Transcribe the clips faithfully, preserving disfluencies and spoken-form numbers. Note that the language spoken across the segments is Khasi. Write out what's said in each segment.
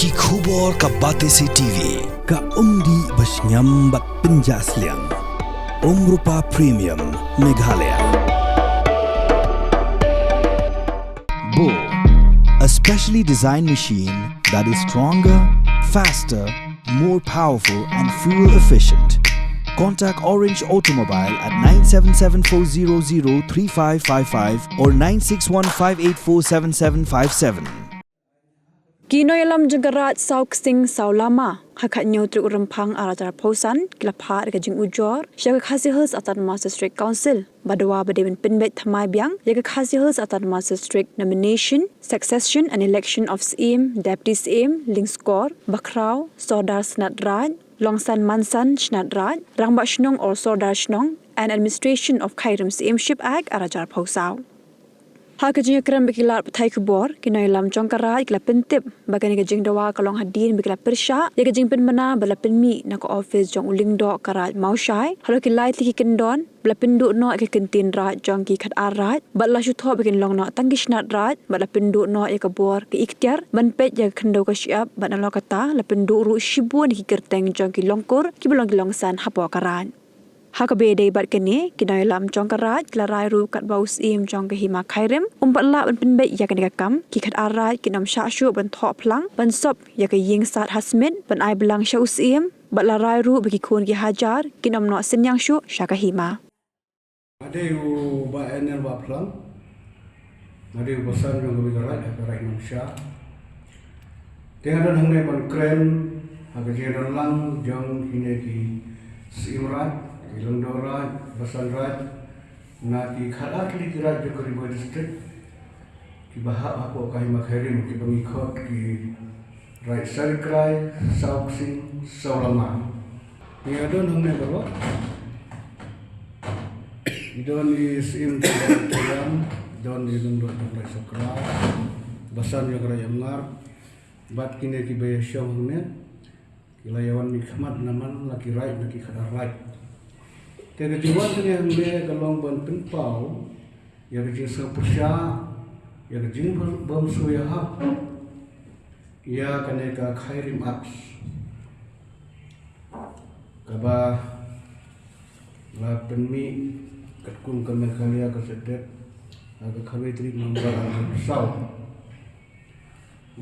Ki khubor ka Batesi T V, ka umdih ba shngiam bad pynjah sliang. Umrupa Premium, Meghalaya. Bo, a specially designed machine that is stronger, faster, more powerful and fuel efficient. Contact Orange Automobile at nine seven seven four zero zero three five five five or nine six one five eight four seven seven five seven. Ki nongïalam jong ka Raid Saw Ksing Saw Lama ha ka hynñiew tarik u Rymphang ar hajar arphew san ki la phah ïa ka jingujor sha ka Khasi Hills Autonomous District Council, ba dawa ba dei ban pynbeit thymmai biang ïa ka Khasi Hills Autonomous District Nomination, Succession and Election of Syiem, Deputy Syiem, Lyngskor, Bakhraw, Sordar Shnat Raid, Longsan Mansan Shnat Raid, Rangbah Shnong or Sordar Shnong, and Administration of Khairim Syiemship Act ar hajar arphew saw. Ha ka jingïakren bad ki lad pathai khubor, ki nongïalam jong ka Raid ki la pyntip ba kane ka jingdawa ka long hadien ba ki la pyrshah ïa ka jingpynbna ba la pynmih na ka ophis jong u Lyngdoh ka Raid Mawshai halor ki lai tylli ki kyndon, ba la pynduh noh ïa ka kyntien Raid jong ki khatar Raid, bad la shu thoh ba kin long noh tang ki Shnat Raid, bad la pynduh noh ïa ka bor ka iktiar ban peit ïa ka khyndew ka shyiap, bad nalor kata la pynduh ruh shibun ïa ki kyrteng jong ki longkur kiba long ki longsan hapoh ka Raid. Ha kaba ïadei bad kane, ki nongïalam jong ka Raid ki la rai ruh katba u Syiem jong ka Hima Khairim um pat lah ban pynbeit ïa kane ka kam, ki khatar Raid kin ym shah shuh ban thoh phlang ban sop ïa ka ïing sad ha smit ban ai blang sha u Syiem, bad la rai ruh ba ki khun ki hajar kin ym noh synñiang shuh sha ka Hima. Nga dei u Bah Enel Wahphlang. Nga dei u basan jong kawei ka Raid ha ka Raid Nongshah. Te nga don hangne ban kren ha ka jingdon lang jong kine ki Syiem Raid, ki Lyngdoh Raid, basan Raid, na ki khatar tylli ki Raid jong ka Ri Bhoi District, kiba hap hapoh ka Hima Khairim, kiba ngi khot ki Raid Saw Ri Krai, Saw Ksing, Saw Lama. Ngi don hangne baroh. Ngi don i Syiem Trai Tayam, don i Lyngdoh Trai Sokra, basan jong ka Raid Umngar, bad kine kiba ïashong hangne ki la ïawan mihkhmat namar la ki Raid na ki khatar Raid. Te ka jingwan jong ngi hangne ka long ban pynpaw ïa ka jingsngewpyrshah, ïa ka jingbym, bym sngewsih ïa hap ïa kane ka Khairim Act, kaba la pynmih katkum ka Meghalaya Gazetted ha ka khatwei tarik November ar hajar arphew saw.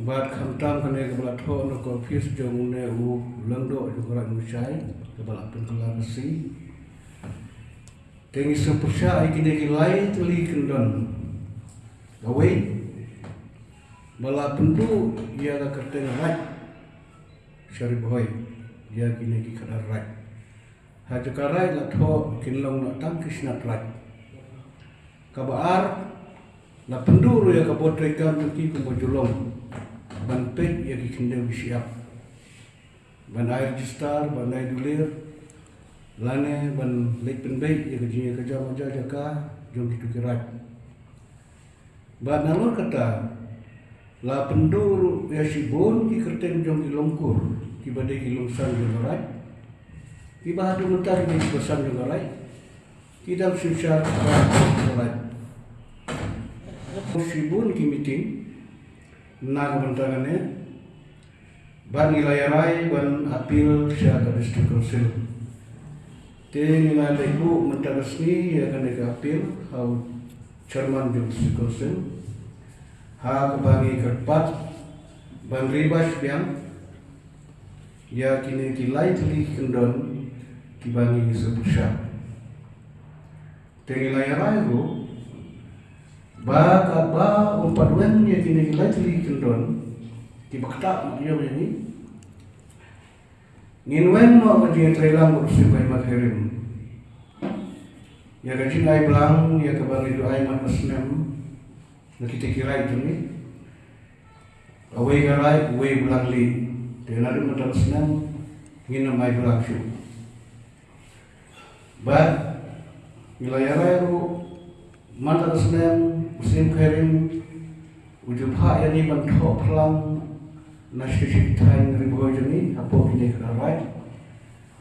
Bad khamtam kane kaba la thoh na ka ophis jong une u Lyngdoh jong ka Raid Mawshai, kaba la pynkylla ka C. Te ngi sngewpyrshah ïa kine ki lai tylli kyndon. Kawei, ba la pynduh ïa ka kyrteng Raid sha Ri Bhoi ïa kine ki khatar Raid. Ha jaka Raid la thoh kin long noh tang ki Shnat Raid. Kaba ar, la pynduh ruh ïa ka bor treikam jong ki kumba ju long, ban peit ïa ki khyndew ki shyiap, ban ai register, ban ai dulir, lane ban leit pynbeit ïa ka jingïakajia ha jaka jong kito ki Raid. Bad nalor kata, la pynduh ruh ïa shibun ki kyrteng jong ki longkur, kiba dei ki longsan jong ka Raid, kiba haduh mynta ki dei ki basan jong ka Raid, ki dang synshar ka Raid. Shibun ki meeting na ka bynta kane, bad ngi la ïarai ban appeal sha ka District Council. Te ngi la leit buh mynta ka sngi ïa kane ka appeal ha u Chairman jong District Council, ha kaba ngi kyrpad ban revised biang ïa kine ki lai tylli ki kyndon kiba ngi sngewpyrshah. Te ngi la ïarai ruh ba katba ym pat wan ïa kine ki lai tylli ki kyndon kiba ktah mat ïa ngi, ngin wan noh ka jingïatreilang bad u Syiem ka Hima Khairim ïa ka jingai blang ïa kaba ngi ju ai man ka snem na kita ki Raid jong ngi. Kawei ka Raid, uwei u blang lieh. Te naduh mynta ka snem ngin ym ai blang shuh. Bad ngi la ïarai ruh mynta ka snem u Syiem Khairim u ju phah ïa ngi ban thoh phlang na shisha ki thaiñ Ri Bhoi jong ngi hapoh kine ki Raid,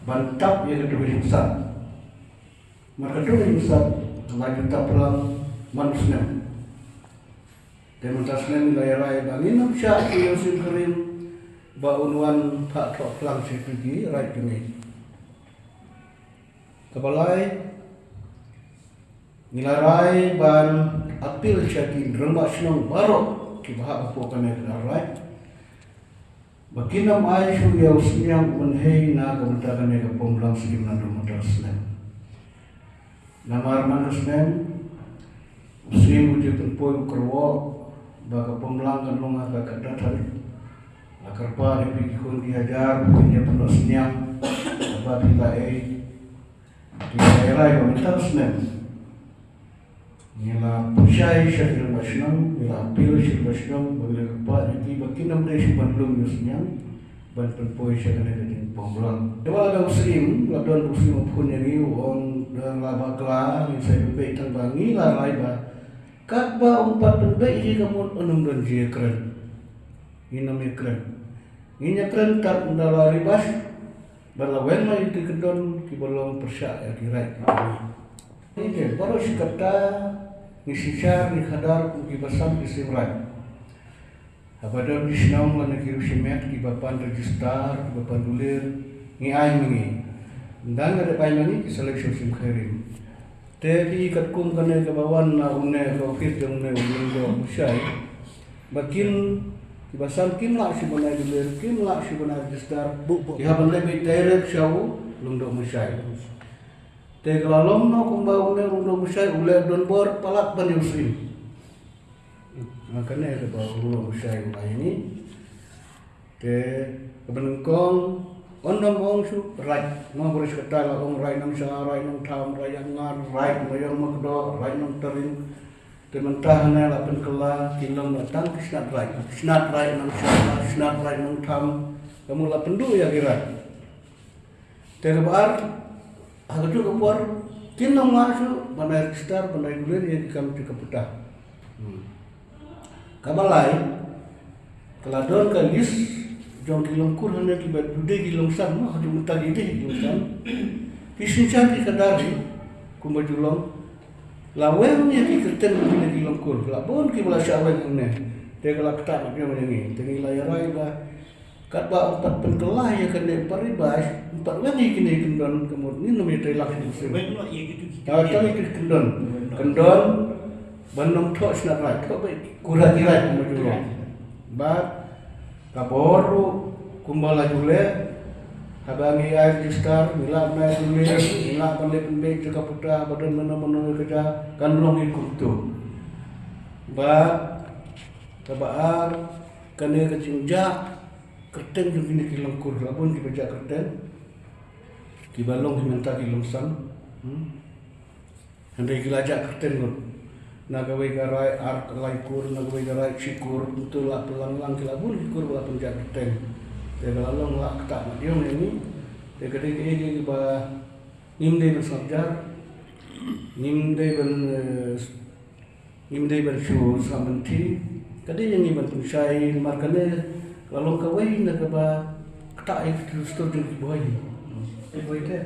ban tap ïa kato ka jingsat. Mar kato ka jingsat ka la ju tap phlang man u snem. Te mynta snem ngi la ïarai ba ngin ym shah ïa u Syiem Khairim Ba un wan phah thoh phlang sha ki raid jong ngi. Kaba lai, ngi la rai ban appeal sha ki rangbah shnong baroh kiba hap hapoh kane ka raid ba kin ym ai shuh ïa u synñiang u ban hei na ka bynta kane ka pom lang skim naduh mynta ka snem. Namar man ka snem u syiem u ju pynpoi u kyrwoh ba ka pom lang kan long ha ka khatar tarik. La kyrpad ïa phi ki khun ki hajar ba phin ïa pyndonkam synñiang ba phi la ei. Ki la rai ba mynta ka snem ngi la pynshai sha ki rangbah shnong, ngi la appeal sha ki rangbah shnong ba ngi la kyrpad ïa ki ba kin ym dei shuh ban lum ïa u synñiang ban pynpoi sha kane ka jingpom lang. Te wat la u syiem, la don u syiem u phone ïa ngi u ong da la bakla, ngin sa pynbeit tang ba ngi la rai ba katba um pat pynbeit hi ka mut un ym don jingïakren. Ngin ym ïakren. Ngin ïakren tad ynda la ri bas bad la weng ma ïa ki kyndon kiba long pyrshah ïa ki raid. Ngi te baroh shi katta ngi synshar ngi khadar kum kiba san ki syiem raid. Haba don ki shnong lane ki riew shimet kiba pan register, kiba pan dulir, ngi ai ma ngi. Ynda nga dep ai ma ngi ki sa leit sha u syiem Khyrim. Te phi katkum kane kaba wan na une ka office jong une u Lyngdoh Mushai. Ba kin, kiba san kim lah shuh ban ai dulir, kim lah shuh ban ai register. Buk, buk. Ki hap ban leit beit direct sha u Lyngdoh Mushai. Te ka la long noh kumba une u Lyngdoh Mushai u leh donbor palat ban ïa u syiem. Nga kane kaba u Lyngdoh Mushai u ai ïa ngi. Te kaba nyngkong, un ym ong shuh raid. Nga bor shi katta la ong raid Nongshah, raid Nongtham, raid Ngar, raid Maïong Makdoh, raid Nongtaring. Te mynta hangne la pynkylla ki long tang ki shnat raid. Shnat raid Nongshah, shnat raid Nongtham. Ka mut la pynduh ïa ki raid. Te kaba ar, ha kajuh ka por kin ym lah shuh ban ai register, ban ai dulir ïa ki kam jong ka puta. Hmm. Kaba lai, ka la don ka list jong ki long kur hangne kiba dei ki long san, ma ha jong mynta ki dei ki long san. Ki synshar ki khadar hi kumba ju long. La weng ïa ki kyrteng jong kine ki long kur, la bun kiba la shah weng hangne. Te ka la ktah mat ïa ngi, te ngi la ïa rai ba katba um pat pynkylla ïa kane, um pat ri bas, um pat weng ïa kine ki kyndon, ka mut ngin ym ïatrei lang sha ki syiem. Weng noh ïa kitu ki, ah, kyndon. Tang ïa ki kyndon. Kyndon ban ym thoh shnat raid, thoh beit kur ha ki raid kumba ju long. Bad ka bor ruh kumba la ju leh, haba ngi ai register, ngi lah ban ai dulir, ngi lah ban leit pynbeit jaka puta, haba don mano mano ka jaka, kan long hi kumtu. Bad kaba ar, kane ka jingjah kyrteng jong kine ki long kur, la bun kiba jah kyrteng. Kiba long hi mynta ki long san. Hmm. Hynrei ki la jah kyrteng lut. Na kawei ka raid ar lai kur, na kawei ka raid shi kur, kumtu la pynlang lang ki la bun ki kur ba la pynjah kyrteng. Te ka la long la ktah mat ïa ngi. Te ka dei kaei kaei kaba ngim dei ban sngap jar. Ngim dei ban, eh, Ngim dei ban shu sngap ban ti, ka dei ïa ngi ban pynshai, namar kane ka long kawei na kaba ktah ïa ki dustur jong ki bhoi. Ki bhoi te.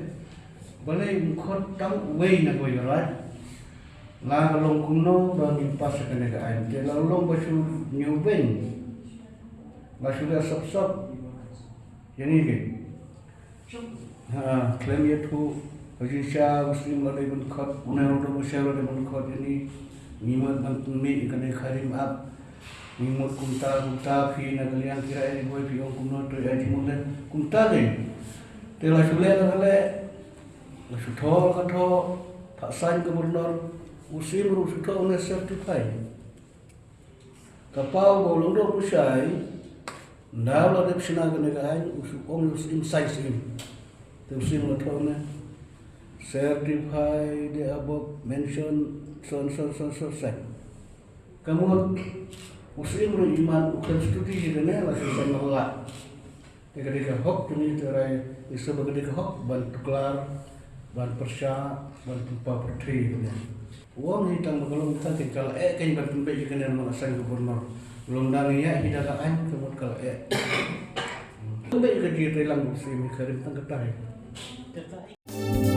Balei un khot tang uwei na kawei ka raid. La ka long kumno ba ngin pass ïa kane ka aiñ. Te la long ba shu ñiewbeiñ. La shu leh sop sop. Ïa ngi ke. Ha, khlem ïathuh, ha jingshisha, u Syiem la dei ban khot, une u Lyngdoh Mushai la dei ban khot ïa ngi, ngi mut ban pynmih ïa kane ka Khyrim Act, ngi mut kumta, kumta, phi na ka liang ki raid ri bhoi phi ong kumno, to ïa jingmut leh, kumta dei. Te la shu leh la ka leh, la shu thoh la ka thoh, phah sign Governor, u Syiem ruh shu thoh une certify. Ka paw ba u Lyngdoh Mushai, ynda u la dep shna kane ka aiñ, u shu ong ïa u Syiem, sign Syiem. Te u Syiem u la thoh ne, certify the above mentioned so and so, so and so, sign. Ka mut, u Syiem ruh imat u khlem study ïa kane, la shu sign la. Te ka dei ka hok jong ngi, te hynrei ngi sngew ba ka dei ka hok ban tuklar, ban pyrshah, ban pynpaw pyrthei ïa kane. U ong hi tang ba ka long kumta, te ka la eh kein ban pynbeit ïa kane namar la sign Governor. Long da ngi ïaid hi da ka aiñ, ka mut ka la eh. Pynbeit ïa ka jingïatreilang u Syiem hi, ka rim tang kata hi.